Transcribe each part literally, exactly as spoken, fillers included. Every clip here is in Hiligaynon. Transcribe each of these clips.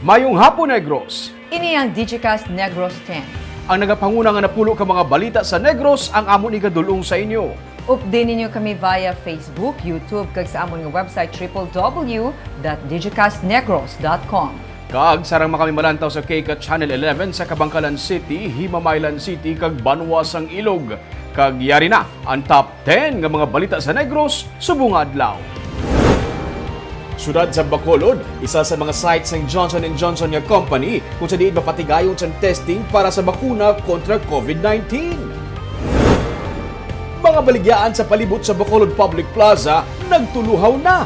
Mayong hapon, Negros! Ini ang Digicast Negros ten. Ang nagapanguna nga napulo ka mga balita sa Negros ang amon igadul-ong sa inyo. Updi ninyo kami via Facebook, YouTube, kag sa amon nga website triple W dot digicastnegros dot com. Kag sarang man kami malantaw sa KCAT Channel eleven sa Kabankalan City, Himamaylan City, kag Banwa sang Ilog. Kag yari na ang top ten nga mga balita sa Negros subong nga adlaw. Siyudad sa Bacolod, isa sa mga site sang Johnson and Johnson nga company kung sa diin mapatigayon sang testing para sa bakuna kontra COVID nineteen. Mga baligyaan sa palibot sa Bacolod Public Plaza nagtuluhaw na.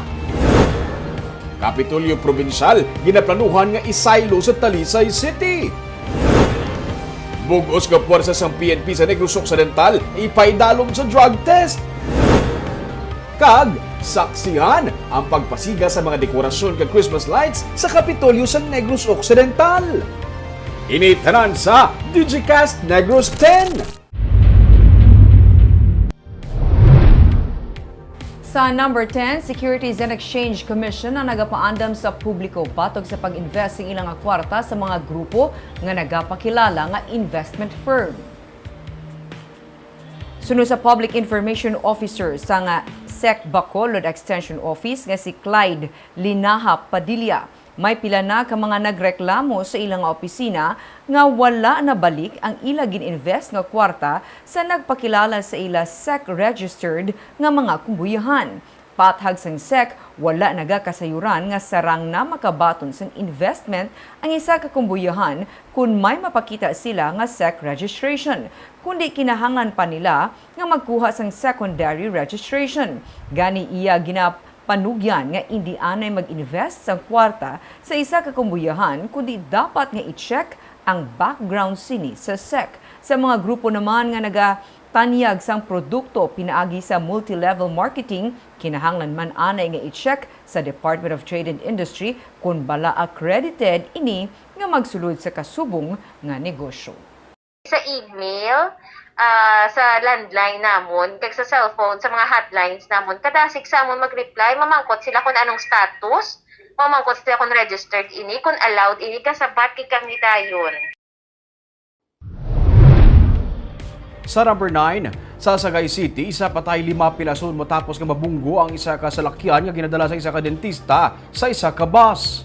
Kapitolyo Probinsyal ginaplanuhan nga isaylo sa Talisay City. Bug-os nga puwersa sang P N P sa Negros Occidental ipaidalom sa drug test. Kag saksihan ang pagpasiga sa mga dekorasyon kag Christmas lights sa Kapitolyo sa Negros Occidental. Ini tanan sa Digicast Negros ten. Sa number ten, Securities and Exchange Commission ang nagapaandam sa publiko batok sa pag-invest sing ila nga kwarta sa mga grupo nga nagapakilala nga investment firm. Suno sa Public Information Officer sang SEC Bacolod Extension Office nga si Clyde Linaha Padilla, may pila na ka mga nagreklamo sa ila nga opisina nga wala nabalik ang ila gin-invest nga kwarta sa nagpakilala sa ila SEC-registered nga mga kumbuyahan. Pathag sang SEC, wala nagakasayuran nga sarang na makabaton sang investment ang isa ka kumbuyahan kon may mapakita sila nga SEC registration, kundi kinahanglan pa nila nga magkuha sang secondary registration. Gani iya gina panugyan nga indi anay mag-invest sang kwarta sa isa ka kumbuyahan, kundi dapat nga i-check ang background sini sa SEC. Sa mga grupo naman nga nagatanyag sang produkto pinaagi sa multi-level marketing, kinahanglan man anay nga i-check sa Department of Trade and Industry kon bala accredited ini nga magsulod sa kasubong nga negosyo. Sa email, ah, sa landline namon, kag sa cellphone, sa mga hotlines namon, kadasig sa amon mag-reply, mamangkot sila kon anong status, mamangkot sila kon registered ini, kon allowed ini, kasabat gid kami dayon. Sa number nine, sa Sagay City, isa patay, lima pilason matapos nga mabunggo ang isa ka salakyan nga ginadala sa isa ka dentista sa isa ka bus.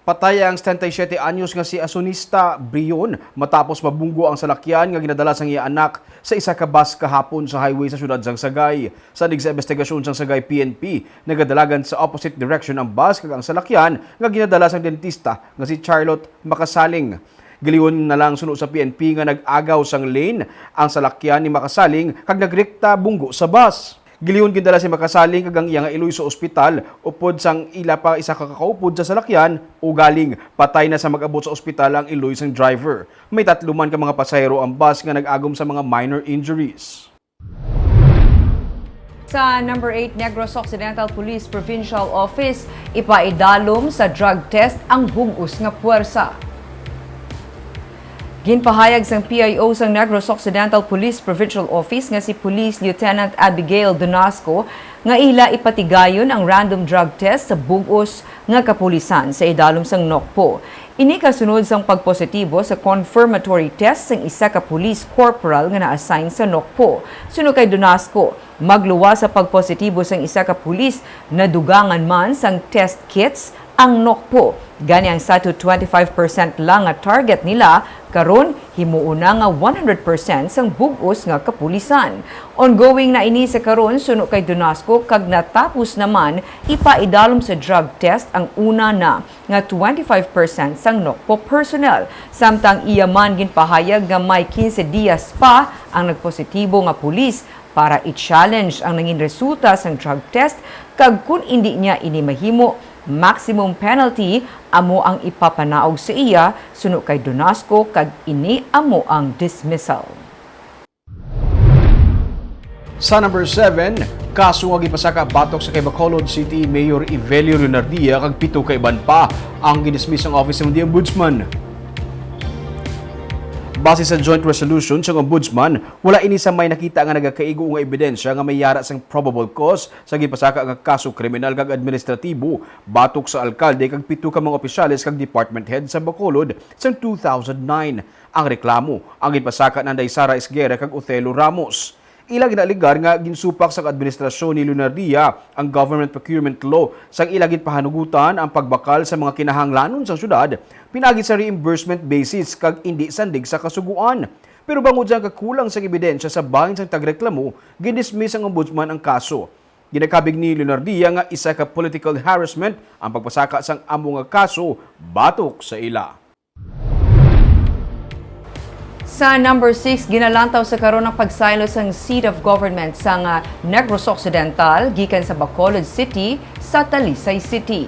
Patay ang setenta y siete anyos nga si Asunista Brion matapos mabunggo ang salakyan nga ginadala sang iya anak sa isa ka bus kahapon sa highway sa siyudad sang Sagay. Sanig sa imbestigasyon sang Sagay P N P, nagadalagan sa opposite direction ang bus kag ang salakyan nga ginadala sang dentista nga si Charlotte Macasaling. Giliwon na lang suno sa P N P nga nag-agaw sang lane ang salakyan ni Macasaling kag nagrikta bunggo sa bus. Giliwon gindala si Macasaling kag ang iya nga iloy sa ospital upod sang ila pa isa ka kakaupod sa salakyan, ugaling patay na sa mag-abot sa ospital ang iloy sang driver. May tatlo man ka mga pasahero ang bus nga nag-agom sa mga minor injuries. Sa number eight, Negros Occidental Police Provincial Office ipaidalom sa drug test ang bug-os nga puwersa. Ginpahayag sang P I O sang Negros Occidental Police Provincial Office nga si Police Lieutenant Abigail Donasco nga ila ipatigayon ang random drug test sa bug-os nga kapulisan sa idalom sang NOCPO. Ini kasunod sang pagpositibo sa confirmatory test sang isa ka police corporal nga na-assign sa NOCPO. Suno kay Donasco, magluwas sa pagpositibo sang isa ka pulis, nadugangan man sang test kits ang NOCPO. Gani ang sa to twenty-five percent lang nga target nila, karon himuon na nga one hundred percent sang bug-os nga kapulisan. Ongoing na ini sa karon, suno kay Donasco, kag natapos naman ipaidalom sa drug test ang una na nga twenty-five percent sang NOCPO personnel, samtang iya man ginpahayag nga may quince dias pa ang nagpositibo nga pulis para i-challenge ang nangin resulta sang drug test, kag kon indi niya ini mahimo, maximum penalty amo ang ipapanaog sa iya suno kay Donasco, kag ini amo ang dismissal. Sa number seven, kaso nga gipasaka batok sa kay Bacolod City Mayor Evelio Leonardia kag pito ka iban pa ang gidismiss sang Office of the Ombudsman. Base sa joint resolution sang Ombudsman, wala ini sa may nakita nga nagakaigo nga ebidensya nga may yara sang probable cause sa gipasaka nga kaso kriminal kag administratibo batok sa alkalde kag pito ka mga opisyales kag department head sa Bacolod sang two thousand nine. Ang reklamo ang ginpasaka ni Sara Esguerra kag Othelio Ramos. Ila ginaalegar nga ginsupak sang administrasyon ni Leonardia ang government procurement law sang ila ginpahanugutan ang pagbakal sa mga kinahanglanon sang syudad pinaagi sa reimbursement basis kag indi sandig sa kasugoan. Pero bangod sa kakulang sang ebidensya sa bahin sang tagreklamo, gindismiss sang ombudsman ang kaso. Ginakabig ni Leonardia nga isa ka political harassment ang pagpasaka sang amo nga kaso batok sa ila. Sa number six, ginalantaw sa karon ang pagsaylo sang seat of government sang, ah, Negros Occidental gikan sa Bacolod City sa Talisay City.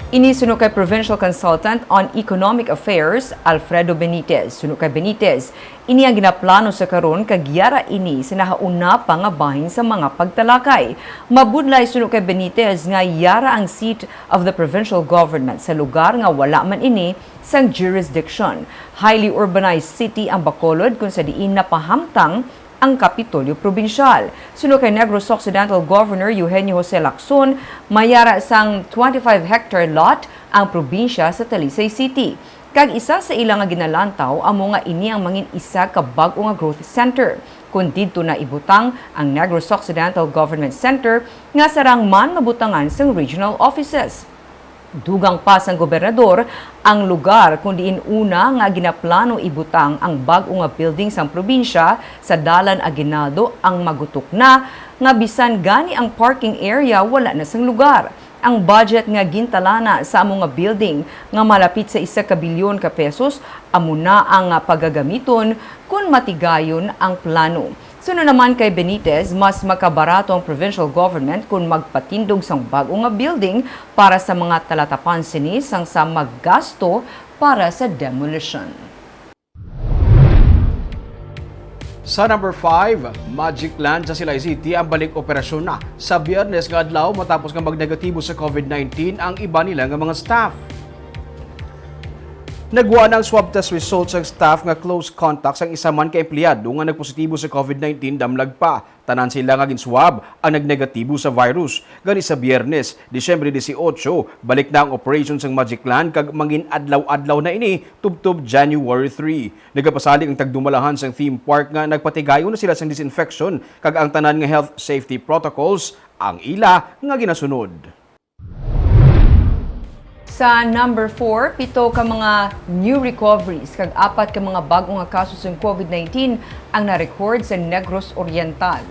Ini suno kay Provincial Consultant on Economic Affairs, Alfredo Benitez. Suno kay Benitez, ini ang ginaplano sa karon kag yara ini sa nahauna pa nga bahin sa mga pagtalakay. Mabudlay suno kay Benitez nga yara ang seat of the provincial government sa lugar nga wala man ini sang jurisdiction. Highly urbanized city ang Bacolod, kung sa diin napahamtang ang Kapitolyo Probinsyal. Suno kay Negros Occidental Governor Eugenio Jose Lacson, may yara sang twenty-five hectare lot ang probinsya sa Talisay City. Kag isa sa ila nga ginalantaw amo nga ini ang mangin isa ka bag-o nga growth center, kon didto na ibutang ang Negros Occidental Government Center nga sarang man mabutangan sang regional offices. Dugang pa sang gobernador, ang lugar kon diin una nga ginaplano ibutang ang bag-o nga building sang probinsya sa Dalan Aguinaldo ang magutok na, nga bisan gani ang parking area wala na sang lugar. Ang budget nga gintalana sa amo nga building nga malapit sa isa ka bilyon ka pesos amo na ang pagagamiton kon matigayon ang plano. Suno naman kay Benitez, mas makabarato ang provincial government kon magpatindog sang bag-o nga building para sa mga talatapan sini sang sa maggasto para sa demolition. Sa number five, Magic Land sa Silay City ang balik operasyon na sa Biyernes nga adlaw matapos nga magnegatibo sa COVID nineteen ang iba nila nga mga staff. Nagwa na ang swab test results sang staff nga close contact sang isa man ka empleyado nga nagpositibo sa COVID nineteen damlag pa. Tanan sila nga gin-swab ang nagnegatibo sa virus. Gani sa Biyernes, Disyembre dieciocho, balik na ang operation sang Magic Land kag mangin-adlaw-adlaw na ini tubtob January three. Nagapasalig ang tagdumalahan sang theme park nga nagpatigayon na sila sang disinfection kag ang tanan nga health safety protocols ang ila nga ginasunod. Sa number four, pito ka mga new recoveries kag apat ka mga bag-o nga kaso sang COVID nineteen ang na-record sa Negros Oriental.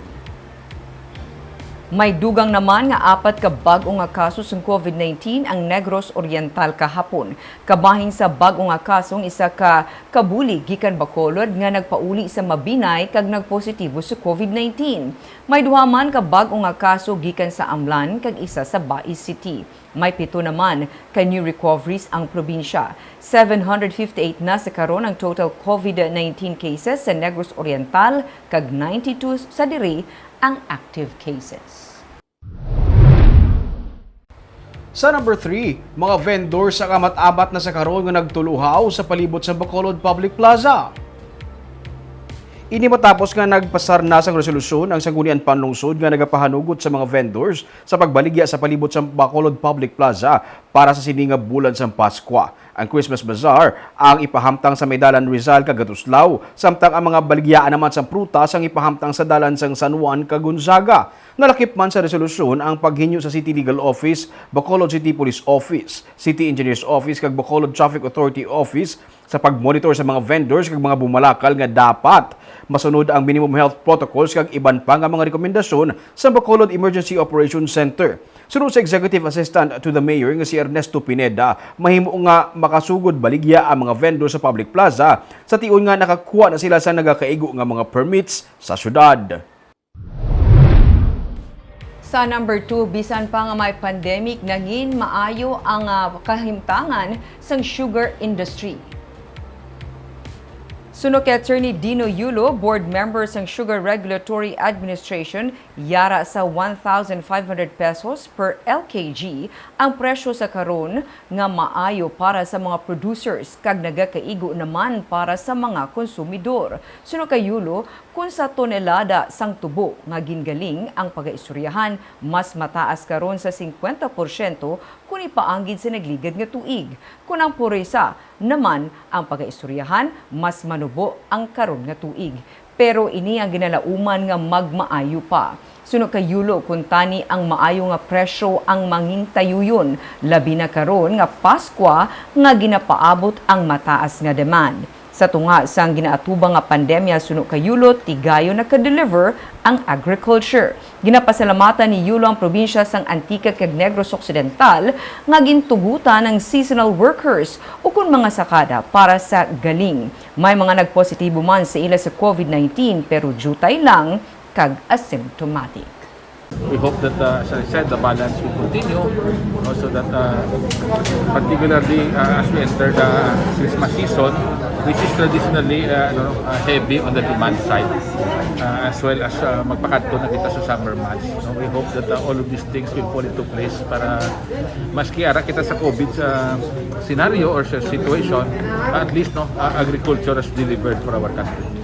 May dugang naman nga apat ka bag-o nga kaso sang COVID nineteen ang Negros Oriental kahapon. Kabahin sa bag-o nga kaso ang isa ka kabulig gikan Bacolod nga nagpauli sa Mabinay kag nagpositibo sa COVID nineteen. May duha man ka bag-o nga kaso gikan sa Amlan kag isa sa Bais City. May pito naman ka new recoveries ang probinsya. Seven hundred fifty-eight na sa karon ang total COVID nineteen cases sa Negros Oriental kag ninety-two sa diri ang active cases. Sa number three, mga vendors ang amat-amat na sa karon nga nagtuluhaw sa palibot sa Bacolod Public Plaza. Ini matapos nga nagpasar na sang resolusyon ang Sangguniang Panlungsod nga nagapahanugot sa mga vendors sa pagbaligya sa palibot sa Bacolod Public Plaza para sa sini nga bulan sang Paskwa. Ang Christmas Bazaar ang ipahamtang sa may Dalan Rizal kag Gatuslao, samtang ang mga baligyaan naman sang prutas ang ipahamtang sa dalan sang San Juan kag Gonzaga. Nalakip man sa resolusyon ang paghinyo sa City Legal Office, Bacolod City Police Office, City Engineers Office kag Bacolod Traffic Authority Office sa pagmonitor sa mga vendors kag mga bumalakal nga dapat masunod ang minimum health protocols kag iban pa nga mga rekomendasyon sa Bacolod Emergency Operations Center. Suno sa Executive Assistant to the Mayor nga si Ernesto Pineda, mahimo nga makasugod baligya ang mga vendor sa public plaza sa tion nga nakakuha na sila sa nagakaigo nga mga permits sa syudad. Sa number two, bisan pa nga may pandemic, nangin maayo ang, ah, kahimtangan sang sugar industry. Suno kay Attorney Dino Yulo, board member sang Sugar Regulatory Administration, yara sa one thousand five hundred pesos per L K G ang presyo sa karon nga maayo para sa mga producers kag nagakaigo naman para sa mga konsumidor. Suno kay Yulo, kun sa tonelada sang tubo nga gingaling ang pagaistoryahan, mas mataas karon sa singkwenta porsyento kun ipaanggid sa nagligad nga tuig. Kun ang purisa naman ang pagaistoryahan, mas manubo ang karon nga tuig. Pero ini ang ginalauman nga magmaayo pa. Suno kay Yulo, kuntani ang maayo nga presyo ang mangintayuyon, labi na karon nga Paskwa nga ginapaabot ang mataas nga demand. Sa tunga sang ginaatubang nga pandemya, suno kay Yulo, tigayon naka-deliver ang agriculture. Ginapasalamatan ni Yulo ang probinsya sang Antique kag Negros Occidental nga gintugutan ang seasonal workers ukon mga sakada para sa galing. May mga nagpositibo man sa ila sa COVID nineteen, pero diutay lang kag asymptomatic. We hope that, uh, as I said, the balance will continue. Also that, uh, particularly, uh, as we enter the Christmas season, which is traditionally, uh, ano, uh, heavy on the demand side, uh, as well as, uh, magpakadto na kita sa summer months. No? We hope that, uh, all of these things will fall into place para maski ara kita sa COVID sa scenario or sa situation, at least, no, uh, agriculture has delivered for our country.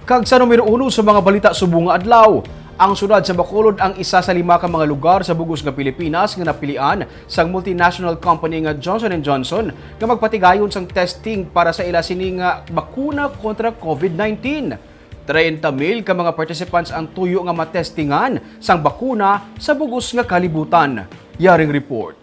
Kag sa numero uno sa mga balita subong nga adlaw, ang siyudad sa Bacolod ang isa sa lima ka mga lugar sa bug-os nga Pilipinas nga napilian sang multinational company nga Johnson and Johnson nga magpatigayon sang testing para sa ila sini nga bakuna kontra COVID nineteen. Treinta mil ka mga participants ang tuyo nga matestingan sang bakuna sa bug-os nga kalibutan. Yaring report.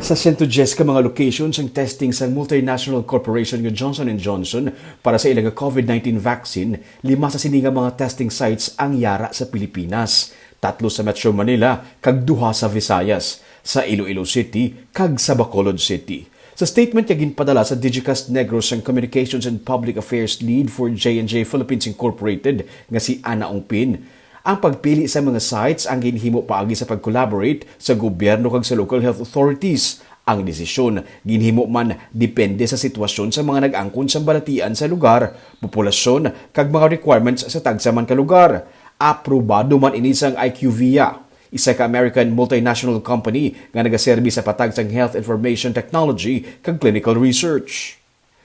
Sa sento diyes ka mga locations ang testing sang multinational corporation nga Johnson and Johnson para sa ila nga COVID nineteen vaccine, lima sa sini nga mga testing sites ang yara sa Pilipinas, tatlo sa Metro Manila kag duha sa Visayas, sa Iloilo City kag sa Bacolod City. Sa statement nga ginpadala sa Digicast Negros ang Communications and Public Affairs Lead for J and J Philippines Incorporated nga si Ana Ongpin, ang pagpili sa mga sites ang ginhimo paagi sa pag-collaborate sa gobyerno kag sa local health authorities. Ang desisyon ginhimo man depende sa sitwasyon sa mga nag-angkon sang balatian sa lugar, populasyon, kag mga requirements sa tagsa man ka lugar. Aprobado man ini sang IQVIA, isa ka American multinational company nga nagaserbi sa patag sang health information technology kag clinical research.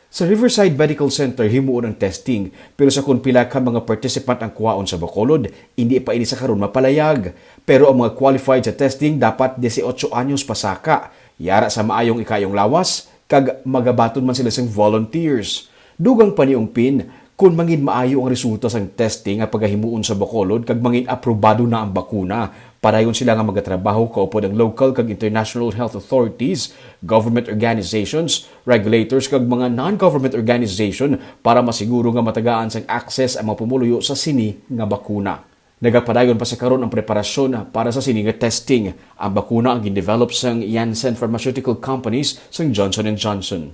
Sa Riverside Medical Center himuon ang testing, pero sa kon pila ka mga participant ang kuhaon sa Bacolod, indi pa ini sa karon mapalayag. Pero ang mga qualified sa testing dapat dieciocho anyos pasaka, yara sa maayong ikayong lawas, kag magabaton man sila sing volunteers. Dugang pa ni Ongpin, kon mangin maayo ang resulta sang testing nga pagahimuon sa Bacolod kag mangin aprobado na ang bakuna, padayon sila nga magatrabaho kaupod ang local kag international health authorities, government organizations, regulators kag mga non-government organization para masiguro nga matagaan sang access ang mga pumuluyo sa sini nga bakuna. Nagapadayon pa sa karon ang preparasyon para sa sini nga testing. Ang bakuna ang gindevelop sang Janssen Pharmaceutical Companies sang Johnson and Johnson.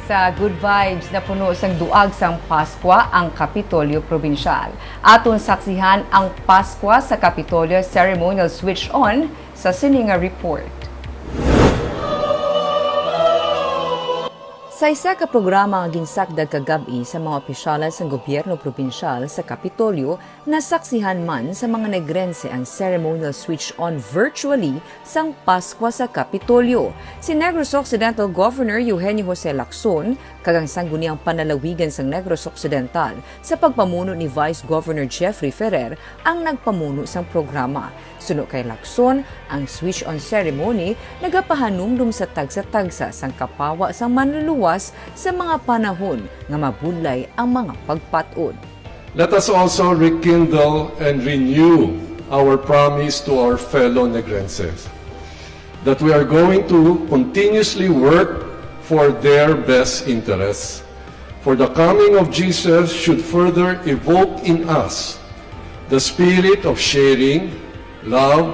Sa good vibes, napuno sang duag sang Paskwa ang Kapitolyo Probinsyal. Aton saksihan ang Paskwa sa Kapitolyo ceremonial switch-on sa sini nga report. Sa isa ka programa nga ginsakdag kagab-i sa mga opisyales sang gobyerno probinsyal sa Kapitolyo, nasaksihan man sa mga Negrense ang ceremonial switch-on virtually sang Paskwa sa Kapitolyo. Si Negros Occidental Governor Eugenio Jose Lacson kag ang Sangguniang Panlalawigan sang Negros Occidental sa pagpamuno ni Vice Governor Jeffrey Ferrer ang nagpamuno sang programa. Suno kay Lacson, ang switch-on ceremony nagapahanumdom sa tagsa-tagsa sang kapawa sang manluluwas sa mga panahon nga mabudlay ang mga pagpat-od. Let us also rekindle and renew our promise to our fellow Negrenses that we are going to continuously work for their best interests. For the coming of Jesus should further evoke in us the spirit of sharing, love,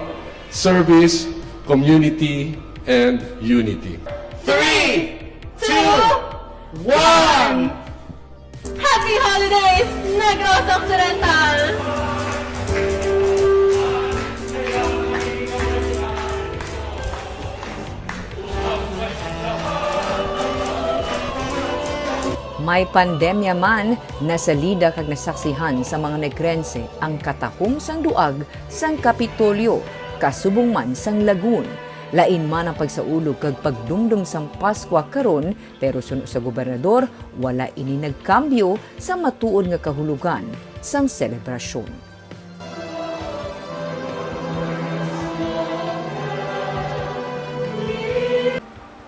service, community, and unity. Three, two, one. Happy Holidays, Negros Occidental! May pandemya man, nasalida kag nasaksihan sa mga Negrense ang katahom sang duag sang Kapitolyo, kasubong man sang Lagun. Lain man ang pagsaulog kag pagdumdom sang Paskwa karon, pero suno sa gobernador, wala ini nagkambyo sa matuod nga kahulogan sang selebrasyon.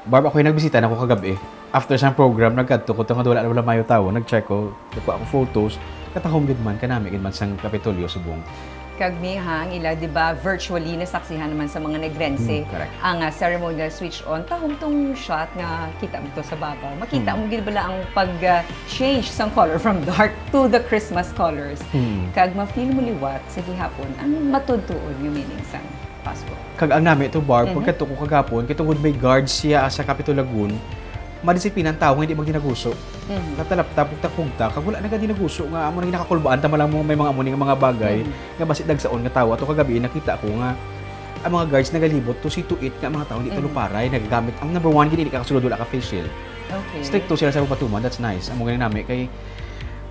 Barb, ako'y nagbisita na ko kagabi. After sang program, nagkadto ko tungod wala na wala mayo tawo. Nag-check ko, nagkuha ko photos. Katahom gid man, kanami gid man sang Kapitolyo subong. Kag mi ha, ang ila, di ba, virtually nasaksihan naman sa mga Negrense Hmm, correct. Ang ah, ceremonial switch on. Tahom tong shot nga kita mo to sa babaw. Makita Hmm. mo gid bala ang pag-change sang color from dark to the Christmas colors. Hmm. Kag ma-feel mo liwat sa gihapon ang matuod-tuod nga meaning sang Pasko. Kag ang nami to, Barb, Mhm. pagkadto ko kagapon, kay tungod may guards siya sa Capitol Lagoon, madisiplina ang tawo nga hindi magdinaguso. Mhm. Natalaptap ug takugta, kag wala nagadinaguso nga amo nang nakakulbaan tama lang mo may mga amo ni nga mga bagay Mhm. nga basi dagsaon nga tawo. Ato kagabi nakita ko nga ang mga guards nagalibot to see to it nga ang mga tawo hindi Mhm. taluparay, nagagamit. Ang number one gid, hindi ka kasulod, wala ka face shield. Okay. Stricto sila sa pagpatuman, that's nice. Amo gani nami kay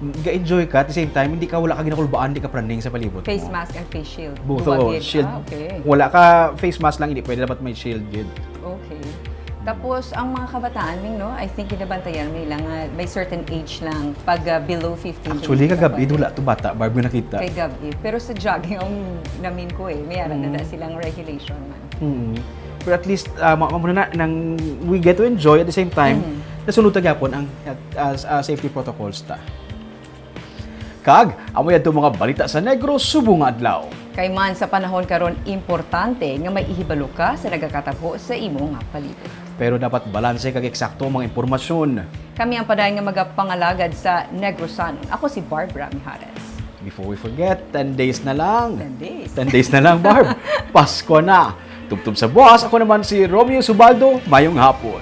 ga-enjoy ka, at the same time hindi ka, wala ka ginakulbaan, hindi ka praning sa palibot Face mo. mask and face shield. Both, Duwa oh, gid. shield. Ah, okay. Wala ka face mask lang, hindi pwede, dapat may shield gid. Okay. Tapos, ang mga kabataan, Ming, no? I think ginabantayan nila nga may certain age lang. Pag ah, below fifteen, Actually, hindi kagabi, pwede. Wala to bata, Barb, yung nakita. Kay gabi. Pero sa jogging, ang namin ko eh, may ara na Mm. na silang regulation man. Mm. Pero at least, uh, mao na, nang we get to enjoy at the same time, Mhm. nasunod ta gyapon ang uh, uh, safety protocols ta. Kag, amo yadto mga balita sa Negros subong nga adlaw. Kay man sa panahon karon, importante nga may ihibalo ka sa nagakatabo sa imo nga palibot. Pero dapat balanse kag eksakto ang mga impormasyon. Kami ang padayon nga magapangalagad sa Negrosanon. Ako si Barbara Mijares. Before we forget, ten days na lang. Ten days. Ten days na lang, Barb. Pasko na. Tubtob sa buwas, ako naman si Romeo Subaldo. Mayong hapon.